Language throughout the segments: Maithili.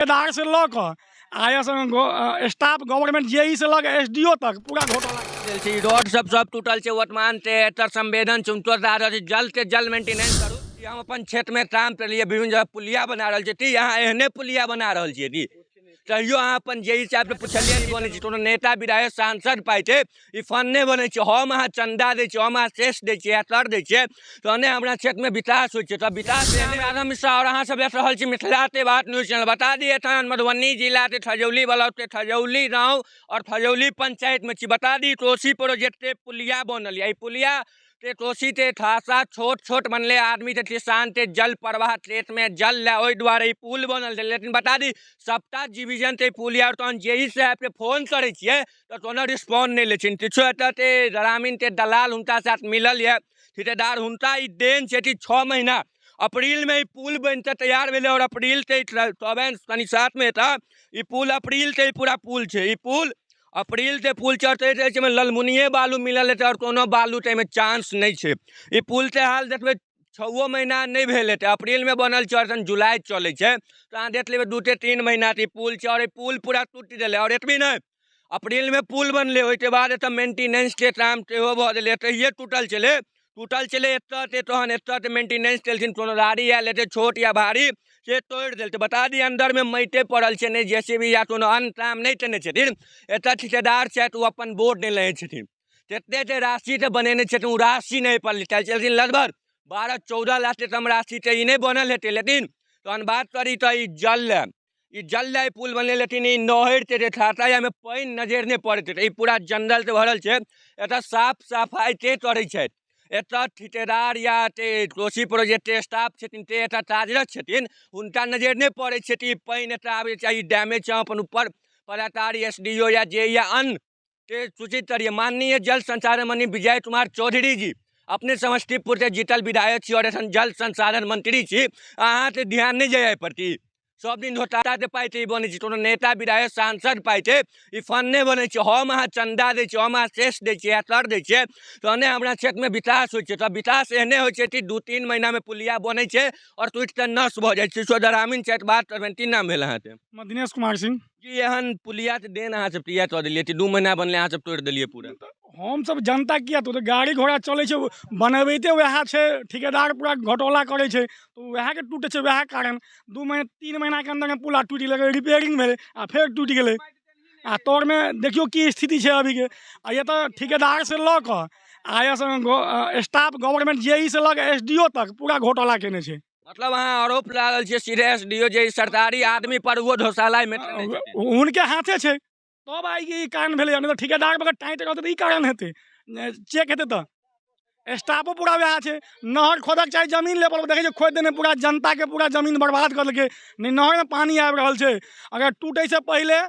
ठेकेदार से लऽ कऽ I S staff government जे ई से लऽ कऽ एस डी ओ तक पूरा घोटाला गेल छै। ई रोड सब सब टूटल छै। वर्तमान ते एकर संवेदन छै, उनकर जा रहल छै, जल्द से जल्द मेंटेनेंस करू। ई हम अपन क्षेत्र में काम करलियै, विभिन्न जगह पुलिया बना रहल छी। ती अहाँ एहने पुलिया बना रहल छियै ती तैयो अहाँ अपन जे साहब के पुछलियै नहि बनै छै। कोनो नेता, विधायक, सांसद पाइ छै, ई फंड नहि बनै छै। हम अहाँ चंदा दै छियै, हम अहाँ सेस दै छियै या कर दै छियै, तहने हमरा क्षेत्रमे विकास होइ छै। तऽ विकास राधा मिश्रा और अहाँ सब देख रहल छी मिथिला के बात न्यूज चैनल। बता दिए एखन मधुबनी जिला के खजौली ब्लॉक के खजौली गाँव और खजौली पंचायत में छी। बता दी कोसी प्रोजेक्ट के पुलिया बनल यऽ। ई पुलिया के कोसी के खासा छोट छोट बनले, आदमी के, किसान के जल प्रवाह, खेत में जल ले ओहि दुआरे ई पुल बनल छै। लेकिन बता दी सबटा डिवीजन के पुलिया और तहन जे साहब के फोन करै छियै तऽ कोनो रिस्पॉन्स नहि लै छै किछो। एतऽ के ग्रामीण के दलाल हुनका साथ मिलल यऽ, ठेकेदार, हुनका ई देन छै कि 6 महीना अप्रैल में ई पुल बनि कऽ तैयार भेलै और अप्रैल के कनि साथमे एतऽ ई पुल अप्रैल के पूरा पुल छै। ई पुल अप्रैल के पुल चढ़ते रहै छै, ललमुनिये बालू मिलल हेतै आओर कोनो बालू तऽ एहिमे चांस नहि छै। ई पुलके हाल देखबै, 6 महीना नहि भेल हेतै, अप्रैलमे बनल छै और एखन जुलाई चलै छै, तऽ अहाँ देख लेबै 2 से 3 महीना ई पुल छै और ई पुल पूरा टूटि गेलै। और एतबी नहि, अप्रैलमे पुल बनलै, ओहिके बाद एतऽ मेंटेनेंसके काम सेहो भऽ गेलै। एतहिए टूटल छलै, टूटल छलै एतऽ, तहन एतऽ तऽ मेंटेनेंस केलखिन। कोनो गाड़ी आयल हेतै, छोट या भारी, से तोड़ि देलकै। बता दी अन्दरमे माटिए पड़ल छै, नहि जेसीबी या कोनो अन्य काम नहि केने छथिन। एतऽ ठिकेदार छथि, ओ अपन बोर्ड नहि लेने छथिन। जतेक जे राशि तऽ बनेने छथिन, ओ राशि नहि पर लिखल छथिन। लगभग 12-14 लाख के कम राशि तऽ ई नहि बनल हेतै। लेकिन तहन बात करी तऽ ई जल लए पुल बनलै, लेकिन ई नहर के जे खाता एहिमे पानि नजरि नहि पड़ैत हेतै। ई पूरा जंगल से भरल छै। एतऽ साफ सफाइ के करै छथि? एतऽ ठिकेदार या ते कोसी प्रोजेक्ट स्टाफ छथिन, ते एतऽ कार्यरत छथिन, हुनका नजरि नहि पड़ै छै कि पानि एतऽ आबै छै, ई डैमेज छै। अपन ऊपर पदाधिकारी, एसडीओ या जे या अन्य के सूचित करिए। माननीय जल संसाधन मंत्री विजय कुमार चौधरी जी, अपने समस्तीपुर से जीतल विधायक छी और एखन जल संसाधन मंत्री छी, अहाँके ध्यान नहि जाय एहि प्रति? सब दिन घोटाला के पाइ छै ई बनै छै। कोनो नेता, विधायक, सांसद पाइ छै, ई फंड नहि बनै छै। हम अहाँ चंदा दै छियै, हम अहाँ सेस दै छियै या कर दै छियै, तहने हमरा क्षेत्रमे विकास होइ छै। तऽ विकास एहने होइ छै कि 2-3 महीनामे पुलिया बनै छै और टूटि कऽ नष्ट भऽ जाइ छै। सो ग्रामीण क्षेत्र बात करबनि। की नाम भेल अहाँके? दिनेश कुमार सिंह। जी, एहन पुलिया के देन अहाँ सब किया कऽ देलियै कि 2 महीना बनलै, अहाँ सब तोड़ि देलियै पूरा? हमसब जनता किया तो गाड़ी घोड़ा चलै छै, बनबैते वएह छै। ठिकेदार पूरा घोटाला करै छै तऽ वएहके टूटै छै। वएह कारण 2 महीना 3 महीनाके अन्दरमे पुला टूटि गेलै। रिपेयरिंग भेलै आ फेर टूटि गेलै। आ तोरमे देखियौ की स्थिति छै अभीके। आ एतऽ ठिकेदार से लऽ कऽ I S staff government जे ई से लऽ कऽ एस डी ओ तक पूरा घोटाला केने छै। मतलब अहाँ आरोप लगा रहल छियै सीधे एसडीओ, जे सरकारी आदमी पर ओहो घोटाला मे हुनके हाथे छै, तब आइ ई कारण भेलै। नहि तऽ ठिकेदार बगैर टाइट रहतै तऽ ई कारण हेतै? चेक हेतै तऽ स्टाफो पूरा वएह छै। नहर खोदक चाही जमीन लेवल पर, देखै छियै खोदि देने पूरा जनताके पूरा जमीन बर्बाद कऽ देलकै। नहि नहरमे पानि आबि रहल छै। अगर टूटैसँ पहिले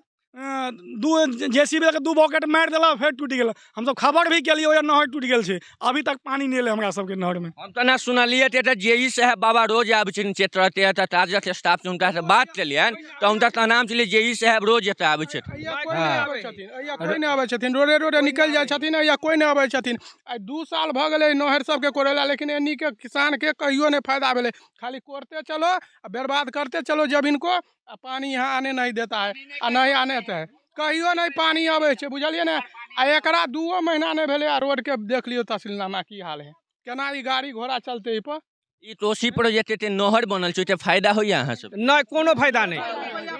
दू जेसीबी लऽ कऽ दू बकेट मारि देलक, फेर टूटि गेल। हमसब खबर भी केलियै, ओहि नहर टूटि गेल छै, अभी तक पानि नहि एलै हमरा सबके नहरमे। हम तऽ ना सुनलियै तऽ एतऽ जे ई साहेब बाबा रोज आबै छथिन क्षेत्र, एतऽ कार्यरत स्टाफ छै, हुनकासँ बात केलियनि तऽ हुनका कहनाम छलै जे ई साहेब रोज एतऽ आबै छथिन। अइया कोइ नहि आबै छथिन, अइया कोइ नहि आबै छथिन। रोडे रोडे निकलि जाइ छथिन, अइया कोइ नहि आबै छथिन। आइ 2 साल भऽ गेलै नहर सबके कोड़ेला, लेकिन एन्नीके किसानके कहियो नहि फायदा भेलै। खाली कोड़ते चलो आ बर्बाद करते चलो जमीन को, आ पानी यहाँ आने नहीं देता है आ नहीं आने देता है। कहियो नहि पानी अबै छै, बुझलियै ने? आ एकरा 2 महीना नहि भेलै आ रोडके देख लियौ तहसीलनामा की हाल है, केना ई गाड़ी घोड़ा चलतै एहि पर? ई कोसी प्रोजेक्ट एते नहर बनल छै, ओते फायदा होइया अहाँ सब? नहि, कोनो फायदा नहि,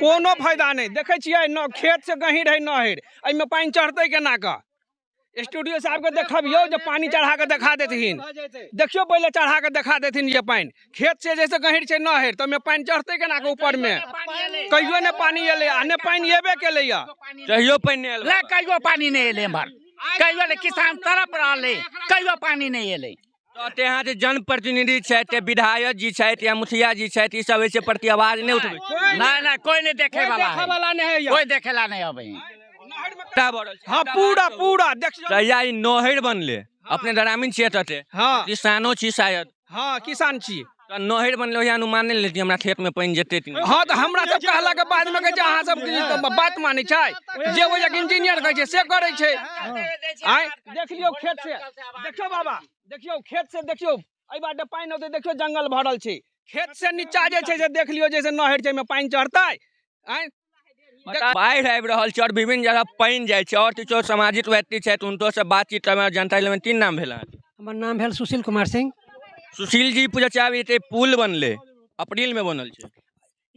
कोनो फायदा नहि। देखै छियै न, खेत से गहींर है नहर, एहिमे पानि चढ़तै केना कऽ? स्टूडियो साहबके देखबियौ जे पानि चढ़ा कऽ देखा देथिन। देखियौ, पहिले चढ़ा कऽ देखा देथिन जे पानि खेत से जैसे गहींर छै नहर, तऽ ओहिमे पानि चढ़तै केना कऽ ऊपरमे? कहियो नहि पानि एलै आ नहि पानि एबे केलैया। कहियो पानि नहि आयल? नहि, कहियो पानि नहि एलै एम्हर, कहियो नहि। किसान तड़प रहलै, कहियो पानि नहि एलै। तऽ एते अहाँ जे जनप्रतिनिधि छथि, विधायक जी छथि या मुखिया जी छथि, ई सब एहि प्रति आवाज नहि उठबै? नहि नहि, कोई नहि देखे वाला देखै वाला नहि है। कोई देखेला नहीं अबै। भऽ रहल छै। हँ, पूरा पूरा देखियौ। तहिया ई नहर बनले, अपने ग्रामीण छियै तते, किसानो छी शायद? हँ, किसान छी। तऽ नहर बनले ओहि अनुमान नहि लेती हमरा खेत में पानि जेतै कि नहि? हँ, तऽ हमरा सब कहलाके बादमे कहै छै, अहाँ सब बात मानै छै? जे ओहि इंजीनियर कहै छै से करै छै। आँय, देख लियौ खेत से, देखियौ बाबा, देखियौ खेत से, देखियौ एहि बाटे पानि औतै? देखियौ, जंगल भरल छै। खेत से नीचा जे छै से देख लियौ, जैसे नहर छै, ओहिमे पानि चढ़तै? आँय। बाढ़ि आबि रहल छै और विभिन्न जगह पानि जाइ छै और किछो सामाजिक व्यक्ति छथि हुनको से बातचीत करबै। जानकारी लेबै। तीन नाम भेल अहाँके? हमर नाम भेल सुशील कुमार सिंह। सुशील जी, पूछै चाहब, एते पुल बनलै, अप्रैल में बनल छै।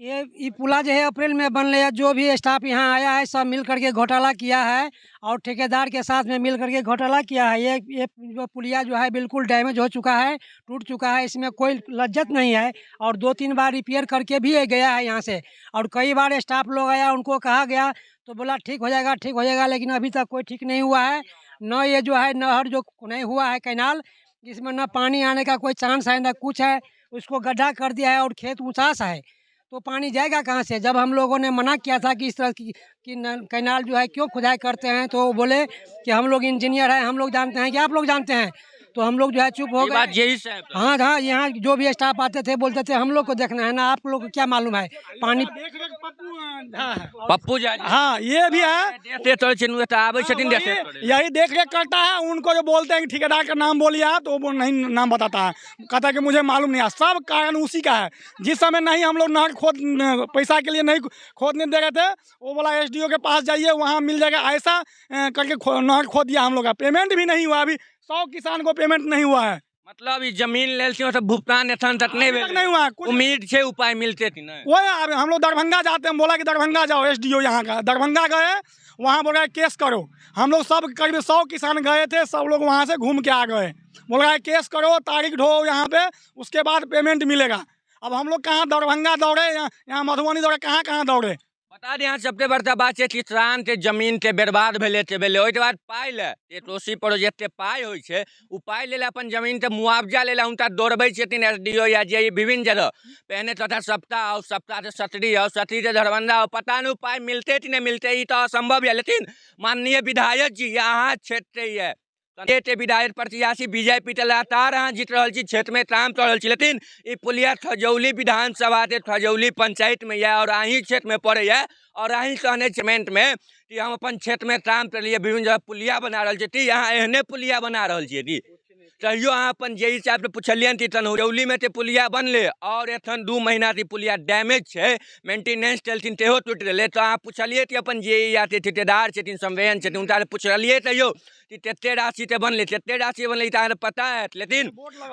ये ई पुला जो है अप्रैल में बनले है। जो भी स्टाफ यहाँ आया है सब मिल करके घोटाला किया है और ठेकेदार के साथ में मिल करके घोटाला किया है। ये जो पुलिया जो है बिल्कुल डैमेज हो चुका है, टूट चुका है, इसमें कोई लज्जत नहीं है। और 2-3 बार रिपेयर करके भी ये गया है यहाँ से और कई बार स्टाफ लोग आया, उनको कहा गया तो बोला ठीक हो जाएगा, ठीक हो जाएगा, लेकिन अभी तक कोई ठीक नहीं हुआ है। न ये जो है नहर जो नहीं हुआ है कैनाल, इसमें न पानी आने का कोई चांस है न कुछ है। उसको गड्ढा कर दिया है और खेत ऊँचा सा है तो पानी जाएगा कहाँ से। जब हम लोगों ने मना किया था कि इस तरह की कि कैनाल जो है क्यों खुदाई करते हैं, तो वो बोले कि हम लोग इंजीनियर हैं, हम लोग जानते हैं कि आप लोग जानते हैं। तो हम लोग जो है चुप हो ई बात गए। यही साहब। हाँ हाँ, यहाँ जो भी स्टाफ आते थे बोलते थे हम लोग को देखना है ना, आप लोग को क्या मालूम है पानी। देख रेख पप्पू झा है। पप्पू झा जी। हाँ, ये भी है। देखे तोड़े छै, तऽ आबै छथिन देखे वही- तोड़े। यही देख रेख करता है। उनको जो बोलते हैं कि ठेकेदार का नाम बोलिए आप, तो वो नहीं नाम बताता है, कहता है कि मुझे मालूम नहीं है। सब कारण उसी का है। जिस समय नहीं हम लोग नहर खोद पैसा के लिए नहीं खोदने दे रहे थे, वो बोला एसडीओ के पास जाइए वहाँ मिल जाएगा, ऐसा करके नहर खोद दिया। हम लोग का पेमेंट भी नहीं हुआ, अभी 100 किसान को पेमेंट नहीं हुआ है। मतलब ई जमीन लेल छै, सब भुगतान एखन तक नहीं अभी तक भेल। नहीं हुआ है कुछ। उम्मीद छै उपाय मिलते कि नहीं? वो अब हम लोग दरभंगा जाते हैं, बोला कि दरभंगा जाओ, एसडीओ यहाँ का। दरभंगा गए, वहाँ बोला केस करो। हम लोग सब करीब 100 किसान गए थे, सब लोग वहाँ से घूम के आ गए। बोला है केस करो, तारीख ढो यहाँ पे, उसके बाद पेमेंट मिलेगा। अब हम लोग कहाँ दरभंगा दौड़े, यहाँ यहाँ मधुबनी दौड़े, कहाँ कहाँ दौड़े। बता दी, यहाँ सबसे बड़का बात छै किसान के जमीन के बर्बाद भेलै ते भेलै, ओहिके बाद पाइ लए जे दोषी पर जते पाइ होइ छै ओ पाइ लै लए अपन जमीन के मुआवजा लै लए हुनका दौड़बै छथिन एस डी ओ या जे ई विभिन्न जगह। पहिने तथा सप्ताह आउ, सप्ताह से सतरी आउ, सतरी से दरभंगा आउ, पता नहि उपाय मिलते कि नहि मिलते, ई तऽ असंभव यऽ। लेकिन माननीय विधायक जी, अहाँ क्षेत्र यऽ एते विधायक प्रत्याशी बीजेपी के लगातार अहाँ जीत रहल छी, क्षेत्र में काम कऽ रहल छी, लेकिन ई पुलिया खजौली विधानसभा के खजौली पंचायत में यऽ और अहीं क्षेत्र में पड़ैया और अहीं कहने सीमेंट में कि हम अपन क्षेत्र में काम करलियै, विभिन्न जगह पुलिया बना रहल छी। की अहाँ एहने पुलिया बना रहल छियै की? तैयो अहाँ अपन जे हिसाबसँ पुछलियनि कि तनौली ते पुलिया बनलै और एखन 2 महीना से पुलिया डैमेज छै, मेंटेनेंस केलथिन तेहो टूटि गेलै, तऽ अहाँ पुछलियै कि अपन जे या ठेकेदार छथिन, संवेदन छथिन, हुनका पुछलियै तैयो कि तते राशि तऽ बनलै, तते राशि बनलै तऽ अहाँके पता हैत, लेकिन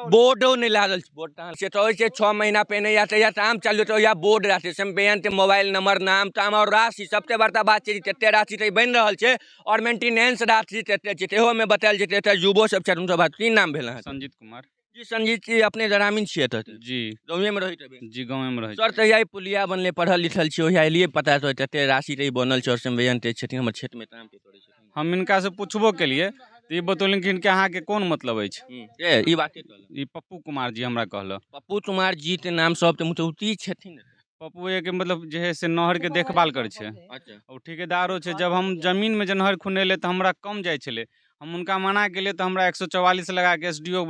बोर्डो नहि लागल छै। बोर्ड तऽ से तऽ होइ छै 6 महीना पहिने या तहिया काम चालू तऽ ओहिया बोर्ड राशि संवेदन के मोबाइल नंबर नाम ताम और राशि। सबसे बड़का बात छै कि तते राशि तऽ बनि रहल छै और मेंटेनेंस राशि तते छै, तेहोमे बतायल जेतै। एतऽ युवो सब छथिन, हुनकर बात। की नाम भेल अहाँके? संजीत कुमार। जी संजीत जी, अपने ग्रामीण छियै एतऽ? जी। गाँवेमे रहैत हेबै? जी, गाँवेमे रहै। सर, तहिया ई पुलिया बनलै, पढ़ल लिखल छियै, ओहिया एलियै पता तऽ तते राशि तऽ ई बनल छै और संवेदन ते छथिन हमर क्षेत्रमे काम के करै छथिन। हम हिनकासँ पुछबो केलियै तऽ ई बतौलनि कि हिनके अहाँके कोन मतलब अछि। ए ई बात के कहलक? ई पप्पू कुमार जी हमरा कहलक। पप्पू कुमार जी के नाम सब तऽ मुतौती छथिन। पप्पू के मतलब जे है से नहरके देखभाल करै छै। अच्छा। ओ ठेकेदारो छै। जब हम जमीनमे जे नहर खुनेलै तऽ हमरा कम जाइ छलै, हम हुनका मना केलियै तऽ हमरा 144 लगाके S D O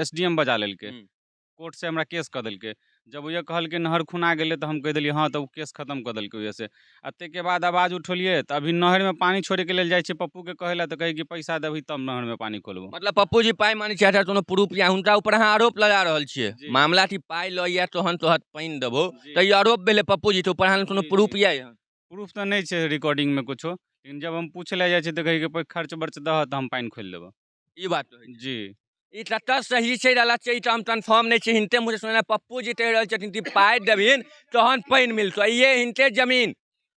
S D M बजा लेलकै, कोर्ट से हमरा केस कऽ देलकै। जब ओ कहलकै नहर खुना गेलै तऽ हम कहि देलियै हँ, तऽ ओ केस खतम कऽ देलकै ओहिसँ। आ ताहिके बाद आवाज उठेलियै तऽ अभी नहरमे पानि छोड़ैके लेल जाइ छियै पप्पूके कहै लए तऽ कहै कि पैसा देबही तब नहरमे पानि खोलबो। मतलब पप्पू जी पाइ मानै छै, कोनो प्रूफ या हुनका ऊपर अहाँ आरोप लगा रहल छियै? जी। मामला कि पाइ लऽ तहन तोहर पानि देबौ, जी। तऽ ई आरोप भेलै पप्पू जी के ऊपर, अहाँ कोनो जी, प्रूफ जी। यऽ? प्रूफ तऽ नहि छै रिकॉर्डिंगमे कुछो, लेकिन जब हम पूछै लए जाइ छियै तऽ कहै कि खर्च बर्च दहऽ तऽ हम पानि खोलि देबऽ। ई बात होइ छै। जी। ई कतऽ सही छै गलत छै ई तऽ हम कन्फर्म नहि छी। हिनते मुझे सुनना पप्पू जी कहि रहल छथिन कि पाइ देबहिन तहन पानि मिलतौ। ये हिनते जमीन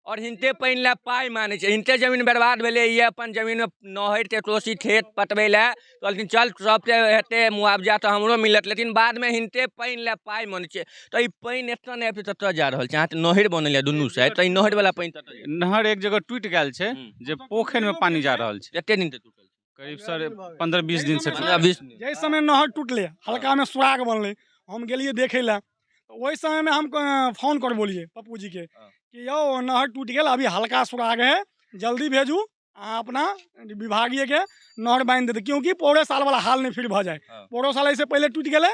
और हिनते पानि लए पाइ मानै छै, हिनते जमीन बर्बाद भेलै। ये अपन जमीनमे नहर के कोसी खेत पटबै लए कहलखिन चल सबके हेतै मुआवजा तऽ हमरो मिलत, लेकिन बादमे हिनते पानि लए पाइ मानै छै। तऽ ई पानि एतऽ नहि आबि ततऽ जा रहल छै। अहाँके नहरि बनल यऽ दुनू साइड, तऽ ई नहरि वाला पानि ततऽ जाय? नहर एक जगह टूटि गेल छै जे पोखरिमे पानि जा रहल छै। कते दिन से टूटल छै? करीब सर 15-20 दिन से। 15-20 दिन। जाहि समय नहर टूटलै, हल्कामे सुराग बनलै, हम गेलियै देखै लए, तऽ ओहि समयमे हम फोन करबोलियै पप्पू जीके कि यौ नहर टूटि गेल, अभी हल्का सुराग है, जल्दी भेजू अहाँ अपना विभागीयके, नहर बान्हि देतै, क्योंकि पौरे साल वाला हाल नहि फिर भऽ जाय। पौरो साल एहिसँ पहिले टूटि गेलै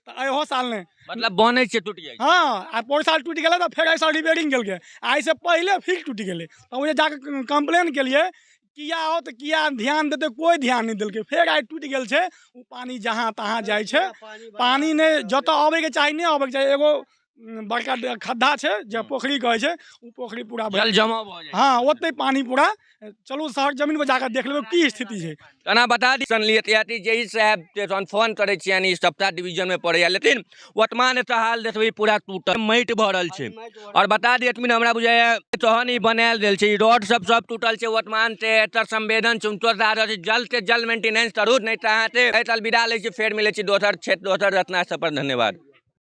तऽ इहो साल नहि। मतलब बनै छै टूटि जाइ छै। हँ, आ पौर साल टूटि गेलै तऽ फेर एहि साल रिपेयरिंग केलकै, आ एहिसँ पहिले फिर टूटि गेलै तऽ ओ जे जाकऽ कम्प्लेन केलियै किया आओ तऽ किया ध्यान देतै, कोइ ध्यान नहि देलकै। फेर आइ टूटि गेल छै, ओ पानि जहाँ तहाँ जाइ छै, पानि नहि जतऽ अबैके चाही नहि अबैके चाही। एगो बड़का खद्धा छै जे पोखरि कहै छै, ओ पोखरि पूरा जल जमा भऽ जाइ। हँ, ओते पानि पूरा। चलू शहर जमीन पर जाकर देख लेबै की स्थिति छै। एना बता दी सुनलियै जे ई साहेब जहन फोन करै छियनि, ई सप्ताह डिवीजनमे पड़ैया, लेकिन वर्तमान एतऽ हाल देखबै पूरा टूटल माटि भरल छै। और बता दी एतबी, हमरा बुझाइया तहन ई बनायल गेल छै, ई रोड सब सब टूटल छै। वर्तमान से एकर संवेदन चुनतो जा रहल छै, जल्द से जल्द मेंटेनेंस करू, नहि तऽ अहाँके अलविदा लै छी। फेर मिलै छी दोसर क्षेत्र, दोसर रचना सब पर। धन्यवाद।